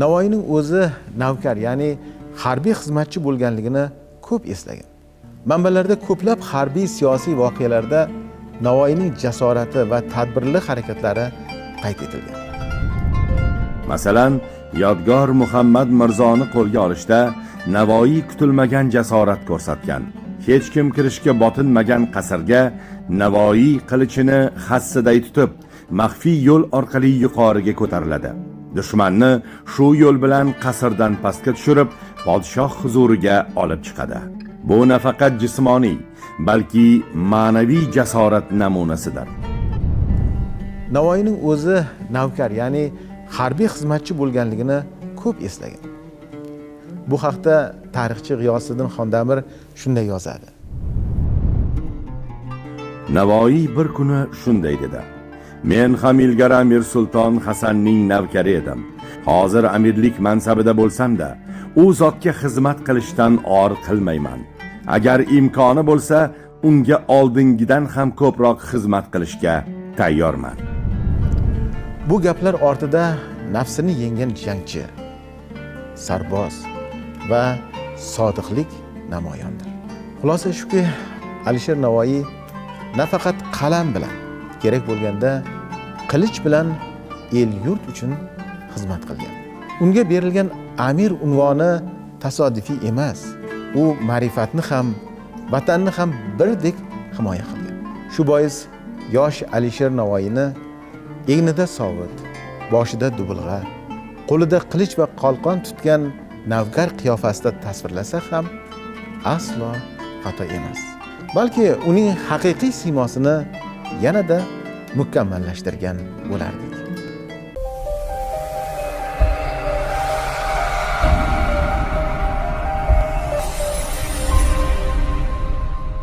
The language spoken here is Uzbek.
Navoiyning o'zi navkar, ya'ni harbiy xizmatchi bo'lganligini ko'p eslagan. Manbalarda ko'plab harbiy siyosiy voqealarda Navoiyning jasorati va tadbirli harakatlari qayd etilgan. Masalan, Yodgor Muhammad Mirzoni qo'lga olishda Navoiy kutilmagan jasorat ko'rsatgan. Hech kim kirishga botinmagan qasrga Navoiy qilichini hassiday tutib, maxfiy yo'l orqali yuqoriga ko'tariladi. Dushmanni shu yo'l bilan qasrdan pastga tushirib, podshoh huzuriga olib chiqadi. Bu nafaqat jismoniy, balki ma'naviy jasorat namunasidir. Navoiyning o'zi navkar, ya'ni harbiy xizmatchi bo'lganligini ko'p eslagan. Bu haqda tarixchi G'iyosiddin Xondamir shunday yozadi. Navoiy bir kuni shunday dedi: Men ham ilgari Amir Sulton Hasanning navkari edim. Hozir amirlik mansabida bo'lsam-da, u zotga xizmat qilishdan or qilmayman. Agar imkoni bo'lsa, unga oldingidan ham ko'proq xizmat qilishga tayyorman. Bu gaplar ortida nafsini yenggan jangchi, sarboz va sodiqlik namoyondir. Xulosa shuki, Alisher Navoiy nafaqat qalam bilan, kerak bo'lganda qilich bilan el yurt uchun xizmat qilgan. Unga berilgan amir unvoni tasodifiy emas. U ma'rifatni ham, vatanni ham birdek himoya qilgan. Shu bois yosh Alisher Navoiyni egnida sovut, boshida dubulg'a, qo'lida qilich va qalqon tutgan navkar qiyofasida tasvirlasa ham aslo xato emas. Balki uning haqiqiy siymosini yanada mukammallashtirgan bo'lardi.